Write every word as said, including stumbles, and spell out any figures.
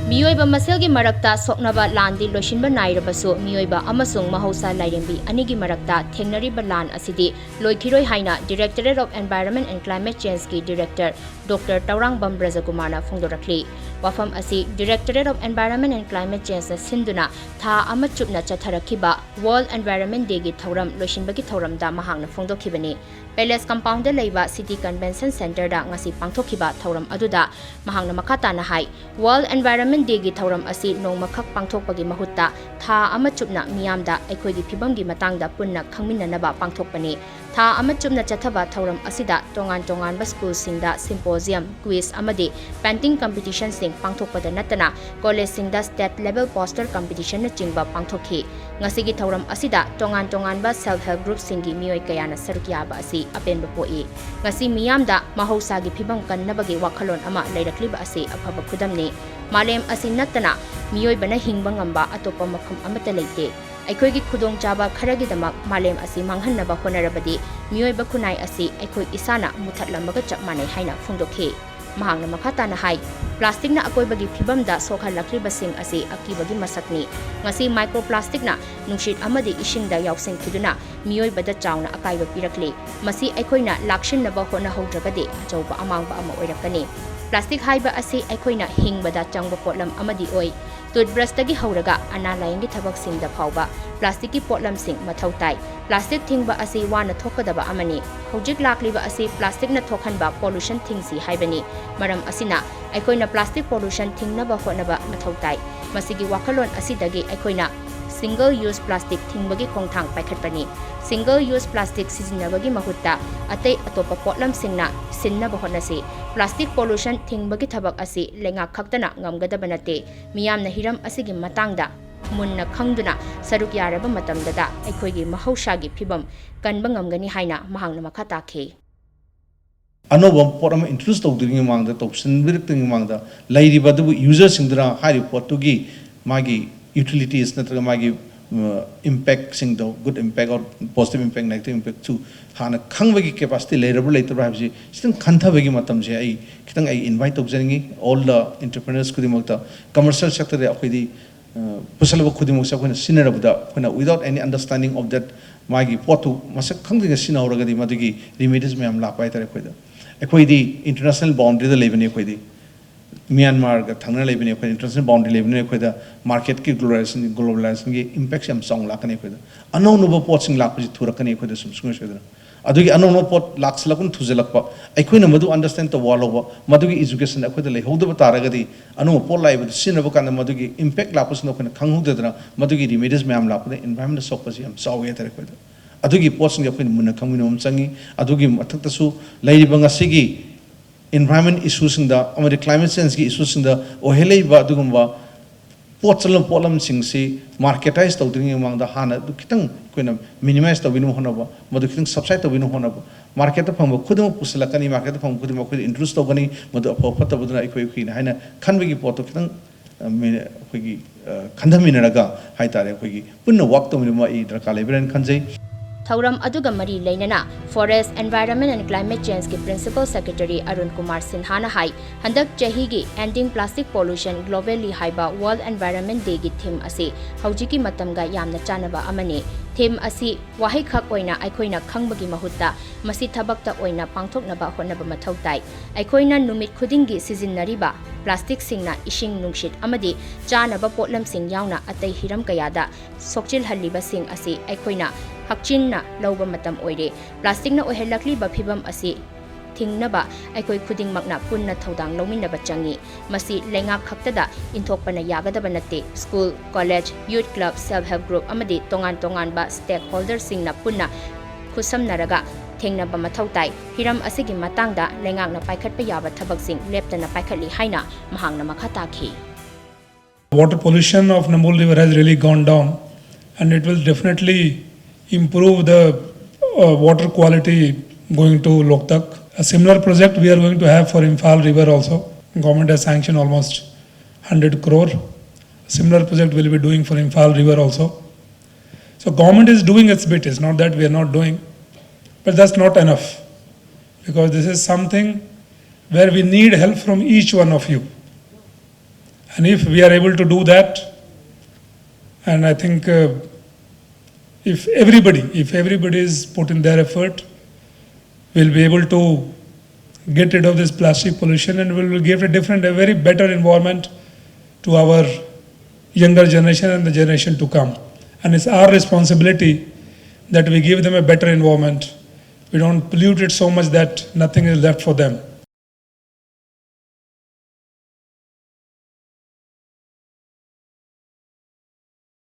ꯃꯤꯑꯣꯏꯕ ꯃꯁꯦꯜꯒꯤ ꯃꯔꯛꯇ ꯁꯣꯛꯅꯕ ꯂꯥꯟꯗꯤ ꯂꯣꯏꯁꯤꯟꯕ ꯅꯥꯏꯔꯕꯁꯨ, ꯃꯤꯑꯣꯏꯕ ꯑꯃꯁꯨꯡ ꯃꯍꯧꯁꯥ ꯂꯥꯏꯔꯦꯝꯕꯤ ꯑꯅꯤꯒꯤ ꯃꯔꯛꯇ ꯊꯦꯡꯅꯔꯤꯕ ꯂꯥꯟ ꯑꯁꯤꯗꯤ ꯂꯣꯏꯈꯤꯔꯣꯏ ꯍꯥꯏꯅ Directorate of Environment and Climate Changeꯀꯤ Director Doctor Tourangbam ꯕ꯭ꯔꯖꯀꯨꯃꯥꯔꯅ ꯐꯣꯡꯗꯣꯔꯛꯂꯤ꯫ ꯋꯥꯐꯝ ꯑꯁꯤ Directorate of Environment and Climate Changeꯅ ꯁꯤꯟꯗꯨꯅ ꯊꯥ ꯑꯃ ꯆꯨꯞꯅ ꯆꯠꯊꯔꯛꯈꯤꯕ World Environment Dayꯒꯤ ꯊꯧꯔꯝ ꯂꯣꯏꯁꯤꯟꯕꯒꯤ ꯊꯧꯔꯝꯗ ꯃꯍꯥꯛꯅ ꯐꯣꯡꯗꯣꯛꯈꯤꯕꯅꯤ꯫ Palace Compoundꯗ ꯂꯩꯕ City Convention Centreꯗ ꯉꯁꯤ ꯄꯥꯡꯊꯣꯛꯈꯤꯕ ꯊꯧꯔꯝ ꯑꯗꯨꯗ ꯃꯍꯥꯛꯅ ꯃꯈꯥ ꯇꯥꯅ ꯍꯥꯏ, World Environment Dayꯒꯤ ꯊꯧꯔꯝ ꯑꯁꯤ ꯅꯣꯡꯃꯈꯛ ꯄꯥꯡꯊꯣꯛꯄꯒꯤ ꯃꯍꯨꯠꯇ ꯊꯥ ꯑꯃ ꯆꯨꯞꯅ ꯃꯤꯌꯥꯝꯗ ꯑꯩꯈꯣꯏꯒꯤ ꯐꯤꯕꯝꯒꯤ ꯃꯇꯥꯡꯗ ꯄꯨꯟꯅ ꯈꯪꯃꯤꯟꯅꯅꯕ ꯄꯥꯡꯊꯣꯛꯄꯅꯤ꯫ ꯊꯥ ꯑꯃ ꯆꯨꯞꯅ ꯆꯠꯊꯕ ꯊꯧꯔꯝ ꯑꯁꯤꯗ ꯇꯣꯉꯥꯟ ꯇꯣꯉꯥꯟꯕ ꯁ꯭ꯀꯨꯜꯁꯤꯡꯗ symposium, quiz ꯑꯃꯗꯤ painting competitionꯁꯤꯡ ꯄꯥꯡꯊꯣꯛꯄꯗ ꯅꯠꯇꯅ collegeꯁꯤꯡꯗ state level poster competitionꯅꯆꯤꯡꯕ ꯄꯥꯡꯊꯣꯛꯈꯤ꯫ ꯉꯁꯤꯒꯤ ꯊꯧꯔꯝ ꯑꯁꯤꯗ ꯇꯣꯉꯥꯟ ꯇꯣꯉꯥꯟꯕ self help groupꯁꯤꯡꯒꯤ ꯃꯤꯑꯣꯏ ꯀꯌꯥꯅ ꯁꯔꯨꯛ ꯌꯥꯕ ꯑꯁꯤ ꯑꯄꯦꯟꯕ ꯄꯣꯛꯏ꯫ ꯉꯁꯤ ꯃꯤꯌꯥꯝꯗ ꯃꯍꯧꯁꯥꯒꯤ ꯐꯤꯕꯝ ꯀꯟꯅꯕꯒꯤ ꯋꯥꯈꯜꯂꯣꯟ ꯑꯃ ꯂꯩꯔꯛꯂꯤꯕ ꯑꯁꯤ ꯑꯐꯕ ꯈꯨꯗꯝꯅꯤ꯫ ꯃꯥꯂꯦꯝ ꯑꯁꯤ ꯅꯠꯇꯅ ꯃꯤꯑꯣꯏꯕꯅ ꯍꯤꯡꯕ ꯉꯝꯕ ꯑꯇꯣꯞꯄ ꯃꯐꯝ ꯑꯃꯠꯇ ꯂꯩꯇꯦ꯫ ꯑꯩꯈꯣꯏꯒꯤ ꯈꯨꯗꯣꯡꯆꯥꯕ ꯈꯔꯒꯤꯗꯃꯛ ꯃꯥꯂꯦꯝ ꯑꯁꯤ ꯃꯥꯡꯍꯟꯅꯕ ꯍꯣꯠꯅꯔꯕꯗꯤ, ꯃꯤꯑꯣꯏꯕ ꯈꯨꯟꯅꯥꯏ ꯑꯁꯤ ꯑꯩꯈꯣꯏ ꯏꯁꯥꯅ ꯃꯨꯊꯠꯂꯝꯕꯒ ꯆꯞ ꯃꯥꯟꯅꯩ ꯍꯥꯏꯅ ꯐꯣꯡꯗꯣꯛꯈꯤ꯫ ꯃꯍꯥꯛꯅ ꯃꯈꯥ ꯇꯥꯅ ꯍꯥꯏ, ꯄ꯭ꯂꯥꯁꯇꯤꯛꯅ ꯑꯀꯣꯏꯕꯒꯤ ꯐꯤꯕꯝꯗ ꯁꯣꯛꯍꯜꯂꯛꯂꯤꯕꯁꯤꯡ ꯑꯁꯤ ꯑꯀꯤꯕꯒꯤ ꯃꯁꯛꯅꯤ꯫ ꯉꯁꯤ microplasticꯅ ꯅꯨꯡꯁꯤꯠ ꯑꯃꯗꯤ ꯏꯁꯤꯡꯗ ꯌꯥꯎꯁꯤꯟꯈꯤꯗꯨꯅ ꯃꯤꯑꯣꯏꯕꯗ ꯆꯥꯎꯅ ꯑꯀꯥꯏꯕ ꯄꯤꯔꯛꯂꯤ꯫ ꯃꯁꯤ ꯑꯩꯈꯣꯏꯅ ꯂꯥꯛꯁꯤꯟꯅꯕ ꯍꯣꯠꯅꯍꯧꯗ꯭ꯔꯒꯗꯤ ꯑꯆꯧꯕ ꯑꯃꯥꯡꯕ ꯑꯃ ꯑꯣꯏꯔꯛꯀꯅꯤ꯫ ꯄ꯭ꯂꯥꯁꯇꯤꯛ ꯍꯥꯏꯕ ꯑꯁꯤ ꯑꯩꯈꯣꯏꯅ ꯍꯤꯡꯕꯗ ꯆꯪꯕ ꯄꯣꯠꯂꯝ ꯑꯃꯗꯤ ꯑꯣꯏ꯫ Toothbrushꯇꯒꯤ ꯍꯧꯔꯒ ꯑꯅꯥ ꯂꯥꯌꯦꯡꯒꯤ ꯊꯕꯛꯁꯤꯡꯗ ꯐꯥꯎꯕ ꯄ꯭ꯂꯥꯁꯇꯤꯛꯀꯤ ꯄꯣꯠꯂꯝꯁꯤꯡ ꯃꯊꯧ ꯇꯥꯏ꯫ ꯄ꯭ꯂꯥꯁꯇꯤꯛ ꯊꯤꯡꯕ ꯑꯁꯤ ꯋꯥꯅ ꯊꯣꯛꯀꯗꯕ ꯑꯃꯅꯤ꯫ ꯍꯧꯖꯤꯛ ꯂꯥꯛꯂꯤꯕ ꯑꯁꯤ ꯄ꯭ꯂꯥꯁꯇꯤꯛꯅ ꯊꯣꯛꯍꯟꯕ pollution ꯊꯤꯡꯁꯤ ꯍꯥꯏꯕꯅꯤ꯫ ꯃꯔꯝ ꯑꯁꯤꯅ ꯑꯩꯈꯣꯏꯅ plastic pollution ꯊꯤꯡꯅꯕ ꯍꯣꯠꯅꯕ ꯃꯊꯧ ꯇꯥꯏ꯫ ꯃꯁꯤꯒꯤ ꯋꯥꯈꯜꯂꯣꯟ ꯑꯁꯤꯗꯒꯤ ꯑꯩꯈꯣꯏꯅ single use plastic ꯊꯤꯡꯕꯒꯤ ꯈꯣꯡꯊꯥꯡ ꯄꯥꯏꯈꯠꯄꯅꯤ꯫ Single use plastic ꯁꯤꯖꯤꯟꯅꯕꯒꯤ ꯃꯍꯨꯠꯇ ꯑꯇꯩ ꯑꯇꯣꯞꯄ ꯄꯣꯠꯂꯝꯁꯤꯡꯅ ꯁꯤꯟꯅꯕ ꯍꯣꯠꯅꯁꯤ꯫ Plastic pollution ꯊꯤꯡꯕꯒꯤ ꯊꯕꯛ ꯑꯁꯤ ꯂꯩꯉꯥꯛ ꯈꯛꯇꯅ ꯉꯝꯒꯗꯕ ꯅꯠꯇꯦ꯫ ꯃꯤꯌꯥꯝꯅ ꯍꯤꯔꯝ ꯑꯁꯤꯒꯤ ꯃꯇꯥꯡꯗ ꯃꯨꯟꯅ ꯈꯪꯗꯨꯅ ꯁꯔꯨꯛ ꯌꯥꯔꯕ ꯃꯇꯝꯗꯇ ꯑꯩꯈꯣꯏꯒꯤ ꯃꯍꯧꯁꯥꯒꯤ ꯐꯤꯕꯝ ꯀꯟꯕ ꯉꯝꯒꯅꯤ ꯍꯥꯏꯅ ꯃꯍꯥꯛꯅ ꯃꯈꯥ ꯇꯥꯈꯤ꯫ ꯑꯅꯧꯕ ꯄꯣꯠ ꯑꯃ introduce ꯇꯧꯗ꯭ꯔꯤꯉꯩ ꯃꯃꯥꯡꯗ, ꯇꯧꯁꯤꯟꯕꯤꯔꯛꯇ꯭ꯔꯤꯉꯩ ꯃꯃꯥꯡꯗ, ꯂꯩꯔꯤꯕ ꯑꯗꯨꯕꯨ userꯁꯤꯡꯗꯨꯅ ꯍꯥꯏꯔꯤꯕ ꯄꯣꯠꯇꯨꯒꯤ ꯃꯥꯒꯤ utilities ꯅꯠꯇ꯭ꯔꯒ ꯃꯥꯒꯤ ꯏꯝꯄꯦꯛꯁꯤꯡꯗꯣ, good impact or positive impact, negative impactꯁꯨ ꯍꯥꯟꯅ ꯈꯪꯕꯒꯤ ꯀꯦꯄꯥꯁꯤꯇꯤ ꯂꯩꯔꯕ꯭ꯔꯥ ꯂꯩꯇꯕ꯭ꯔꯥ ꯍꯥꯏꯕꯁꯤ ꯈꯤꯇꯪ ꯈꯟꯊꯕꯒꯤ ꯃꯇꯝꯁꯦ ꯑꯩ ꯈꯤꯇꯪ ꯑꯩ ꯏꯟꯚꯥꯏꯠ ꯇꯧꯖꯅꯤꯡꯉꯤ꯫ All the entrepreneurs ꯈꯨꯗꯤꯡꯃꯛꯇ, ꯀꯃꯔꯁꯤꯌꯦꯜ ꯁꯦꯛꯇꯔꯗ ꯑꯩꯈꯣꯏꯗꯤ ꯄꯨꯁꯜꯂꯕ ꯈꯨꯗꯤꯡꯃꯛꯁꯦ ꯑꯩꯈꯣꯏꯅ ꯁꯤꯖꯤꯟꯅꯔꯕꯗ, ꯑꯩꯈꯣꯏꯅ without any understanding of that, ꯃꯥꯒꯤ ꯄꯣꯠꯇꯨ ꯃꯁꯛ ꯈꯪꯗ꯭ꯔꯤꯉꯩ ꯁꯤꯖꯤꯟꯅꯍꯧꯔꯒꯗꯤ ꯃꯗꯨꯒꯤ ꯔꯤꯃꯦꯗꯤꯁ ꯃꯌꯥꯝ ꯂꯥꯛꯄ ꯍꯥꯏꯇꯥꯔꯦ꯫ ꯑꯩꯈꯣꯏꯗ, ꯑꯩꯈꯣꯏꯗꯤ ꯏꯟꯇꯔꯅꯦꯁꯅꯦꯜ ꯕꯥꯎꯟꯗ꯭ꯔꯤꯗ ꯂꯩꯕꯅꯤ꯫ ꯑꯩꯈꯣꯏꯗꯤ ꯃ꯭ꯌꯥꯟꯃꯥꯔꯒ ꯊꯪꯅ ꯂꯩꯕꯅꯤ꯫ ꯑꯩꯈꯣꯏꯗꯤ ꯏꯟꯇꯔꯅꯦꯁꯅꯦꯜ ꯕꯥꯎꯟꯗ꯭ꯔꯤ ꯂꯩꯕꯅꯤꯅ ꯑꯩꯈꯣꯏꯗ ꯃꯥꯔꯀꯦꯠꯀꯤ ꯒ꯭ꯂꯣꯕꯦꯂꯥꯏꯖꯦꯁꯟ, ꯒ꯭ꯂꯣꯕꯦꯂꯥꯏꯖꯦꯁꯟꯒꯤ ꯏꯝꯄꯦꯛꯁꯦ ꯌꯥꯝ ꯆꯥꯎꯅ ꯂꯥꯛꯀꯅꯤ꯫ ꯑꯩꯈꯣꯏꯗ ꯑꯅꯧ ꯑꯅꯧꯕ ꯄꯣꯠꯁꯤꯡ ꯂꯥꯛꯄꯁꯤ ꯊꯨꯔꯛꯀꯅꯤ ꯑꯩꯈꯣꯏꯗ ꯁꯨꯝ ꯁꯨꯡꯁꯣꯏ ꯁꯣꯏꯗꯅ꯫ ꯑꯗꯨꯒꯤ ꯑꯅꯧ ꯑꯅꯧꯕ ꯄꯣꯠ ꯂꯥꯛꯁꯤꯜꯂꯛꯄꯅ ꯊꯨꯖꯤꯜꯂꯛꯄ, ꯑꯩꯈꯣꯏꯅ ꯃꯗꯨ ꯑꯟꯗꯔꯁꯇꯦꯟ ꯇꯧꯕ ꯋꯥꯠꯍꯧꯕ, ꯃꯗꯨꯒꯤ ꯏꯖꯨꯀꯦꯁꯟ ꯑꯩꯈꯣꯏꯗ ꯂꯩꯍꯧꯗꯕ ꯇꯥꯔꯒꯗꯤ, ꯑꯅꯧꯕ ꯄꯣꯠ ꯂꯥꯛꯏꯕꯗꯨ ꯁꯤꯖꯤꯟꯅꯕ ꯀꯥꯟꯗ ꯃꯗꯨꯒꯤ ꯏꯝꯄꯦꯛ ꯂꯥꯛꯄꯁꯤꯡꯗꯣ ꯑꯩꯈꯣꯏꯅ ꯈꯪꯍꯧꯗꯗꯅ ꯃꯗꯨꯒꯤ ꯔꯤꯃꯦꯗꯤꯁ ꯃꯌꯥꯝ ꯂꯥꯛꯄꯗ ꯏꯟꯚꯥꯏꯔꯟꯃꯦꯟꯗ ꯁꯣꯛꯄꯁꯤ ꯌꯥꯝ ꯆꯥꯎꯋꯤ ꯍꯥꯏꯇꯥꯔꯦ꯫ ꯑꯩꯈꯣꯏꯗ ꯑꯗꯨꯒꯤ ꯄꯣꯠꯁꯤꯡꯁꯦ ꯑꯩꯈꯣꯏꯅ ꯃꯨꯟꯅ ꯈꯪꯃꯤꯟꯅꯕ ꯑꯃ ꯆꯪꯉꯤ꯫ ꯑꯗꯨꯒꯤ ꯃꯊꯛꯇꯁꯨ ꯂꯩꯔꯤꯕ ꯉꯁꯤꯒꯤ ꯏꯟꯚꯥꯏꯔꯟꯃꯦꯟ ꯏꯁꯨꯁꯤꯡꯗ ꯑꯃꯗꯤ ꯀ꯭ꯂꯥꯏꯃꯦꯠ ꯆꯦꯟꯖꯀꯤ ꯏꯁꯨꯁꯤꯡꯗ ꯑꯣꯏꯍꯜꯂꯛꯏꯕ ꯑꯗꯨꯒꯨꯝꯕ ꯄꯣꯠ ꯆꯠꯂꯝ ꯄꯣꯠꯂꯝꯁꯤꯡꯁꯤ ꯃꯥꯔꯀꯦꯇꯥꯏꯁ ꯇꯧꯗ꯭ꯔꯤꯉꯩ ꯃꯃꯥꯡꯗ ꯍꯥꯟꯅ ꯑꯗꯨ ꯈꯤꯇꯪ ꯑꯩꯈꯣꯏꯅ ꯃꯤꯅꯤꯃꯥꯏꯁ ꯇꯧꯕꯤꯅꯕ ꯍꯣꯠꯅꯕ, ꯃꯗꯨ ꯈꯤꯇꯪ ꯁꯕꯁꯥꯏꯠ ꯇꯧꯕꯤꯅꯕ ꯍꯣꯠꯅꯕ꯫ ꯃꯥꯔꯀꯦꯠꯇ ꯐꯪꯕ ꯈꯨꯗꯤꯡꯃꯛ ꯄꯨꯁꯤꯜꯂꯛꯀꯅꯤ, ꯃꯥꯔꯀꯦꯠꯇ ꯐꯪꯕ ꯈꯨꯗꯤꯡꯃꯛ ꯑꯩꯈꯣꯏꯗ ꯏꯟꯇ꯭ꯔꯣꯗ꯭ꯌꯨꯁ ꯇꯧꯒꯅꯤ, ꯃꯗꯨ ꯑꯐꯕ ꯐꯠꯇꯕꯗꯨꯅ ꯑꯩꯈꯣꯏ ꯑꯩꯈꯣꯏꯅ ꯍꯥꯏꯅ ꯈꯟꯕꯒꯤ ꯄꯣꯠꯇꯣ ꯈꯤꯇꯪ, ꯑ, ꯃꯤ-, ꯑꯩꯈꯣꯏꯒꯤ, ꯑ, ꯈꯟꯊꯃꯤꯟꯅꯔꯒ ꯍꯥꯏꯇꯥꯔꯦ, ꯑꯩꯈꯣꯏꯒꯤ ꯄꯨꯟꯅ ꯋꯥꯛ ꯇꯧꯃꯤꯟꯅꯕ ꯑꯩ ꯗꯔꯀꯥꯔ ꯂꯩꯕ꯭ꯔꯥꯅ ꯈꯟꯖꯩ꯫ ꯊꯧꯔꯝ ꯑꯗꯨꯒ ꯃꯔꯤ ꯂꯩꯅꯅ Forest, Environment and Climate Changeꯀꯤ Principal Secretary Arun Kumar ꯁꯤꯟꯍꯥꯅ ꯍꯥꯏ, ꯍꯟꯗꯛ ꯆꯍꯤꯒꯤ Ending Plastic Pollution Globally ꯍꯥꯏꯕ World Environment Dayꯒꯤ theme ꯑꯁꯤ ꯍꯧꯖꯤꯛꯀꯤ ꯃꯇꯝꯒ ꯌꯥꯝꯅ ꯆꯥꯟꯅꯕ ꯑꯃꯅꯤ꯫ Theme ꯑꯁꯤ ꯋꯥꯍꯩꯈꯛ ꯑꯣꯏꯅ ꯑꯩꯈꯣꯏꯅ ꯈꯪꯕꯒꯤ ꯃꯍꯨꯠꯇ ꯃꯁꯤ ꯊꯕꯛꯇ ꯑꯣꯏꯅ ꯄꯥꯡꯊꯣꯛꯅꯕ ꯍꯣꯠꯅꯕ ꯃꯊꯧ ꯇꯥꯏ꯫ ꯑꯩꯈꯣꯏꯅ ꯅꯨꯃꯤꯠ ꯈꯨꯗꯤꯡꯒꯤ ꯁꯤꯖꯤꯟꯅꯔꯤꯕ ꯄ꯭ꯂꯥꯁꯇꯤꯛꯁꯤꯡꯅ ꯏꯁꯤꯡ, ꯅꯨꯡꯁꯤꯠ ꯑꯃꯗꯤ ꯆꯥꯅꯕ ꯄꯣꯠꯂꯝꯁꯤꯡ ꯌꯥꯎꯅ ꯑꯇꯩ ꯍꯤꯔꯝ ꯀꯌꯥꯗ ꯁꯣꯛꯆꯤꯜꯍꯜꯂꯤꯕꯁꯤꯡ ꯑꯁꯤ ꯑꯩꯈꯣꯏꯅ ꯍꯛꯆꯤꯟꯅ ꯂꯧꯕ ꯃꯇꯝ ꯑꯣꯏꯔꯦ꯫ ꯄ꯭ꯂꯥꯁꯇꯤꯛꯅ ꯑꯣꯏꯍꯜꯂꯛꯂꯤꯕ ꯐꯤꯚꯝ ꯑꯁꯤ ꯊꯤꯡꯅꯕ ꯑꯩꯈꯣꯏ ꯈꯨꯗꯤꯡꯃꯛꯅ ꯄꯨꯟꯅ ꯊꯧꯗꯥꯡ ꯂꯧꯃꯤꯟꯅꯕ ꯆꯪꯏ꯫ ꯃꯁꯤ ꯂꯩꯉꯥꯛ ꯈꯛꯇꯗ ꯏꯟꯊꯣꯛꯄꯅ ꯌꯥꯒꯗꯕ ꯅꯠꯇꯦ꯫ School, college, youth club, self help group ꯑꯃꯗꯤ ꯇꯣꯉꯥꯟ ꯇꯣꯉꯥꯟꯕ ꯁ꯭ꯇꯦꯛꯍꯣꯜꯗꯔꯁꯤꯡꯅ ꯄꯨꯟꯅ ꯈꯨꯠꯁꯝꯅꯔꯒ ꯊꯦꯡꯅꯕ ꯃꯊꯧ ꯇꯥꯏ꯫ ꯍꯤꯔꯝ ꯑꯁꯤꯒꯤ ꯃꯇꯥꯡꯗ ꯂꯩꯉꯥꯛꯅ ꯄꯥꯏꯈꯠꯄ ꯌꯥꯕ ꯊꯕꯛꯁꯤꯡ ꯂꯦꯞꯇꯅ ꯄꯥꯏꯈꯠꯂꯤ ꯍꯥꯏꯅ ꯃꯍꯥꯛꯅ ꯃꯈꯥ ꯇꯥꯈꯤ꯫ Water pollution of Nambol River has really gone down, and it will definitely improve the uh, water quality going to Loktak. A similar project we are going to have for Imphal River also. Government has sanctioned almost one hundred crore. Similar project we'll be doing for Imphal River also. So government is doing its bit. It's not that we are not doing, but that's not enough, because this is something where we need help from each one of you. And if we are able to do that, and I think uh, if everybody, if everybody is putting their effort, we'll be able to get rid of this plastic pollution, and we will give a different, a very better environment to our younger generation and the generation to come. And it's our responsibility that we give them a better environment. We don't pollute it so much that nothing is left for them.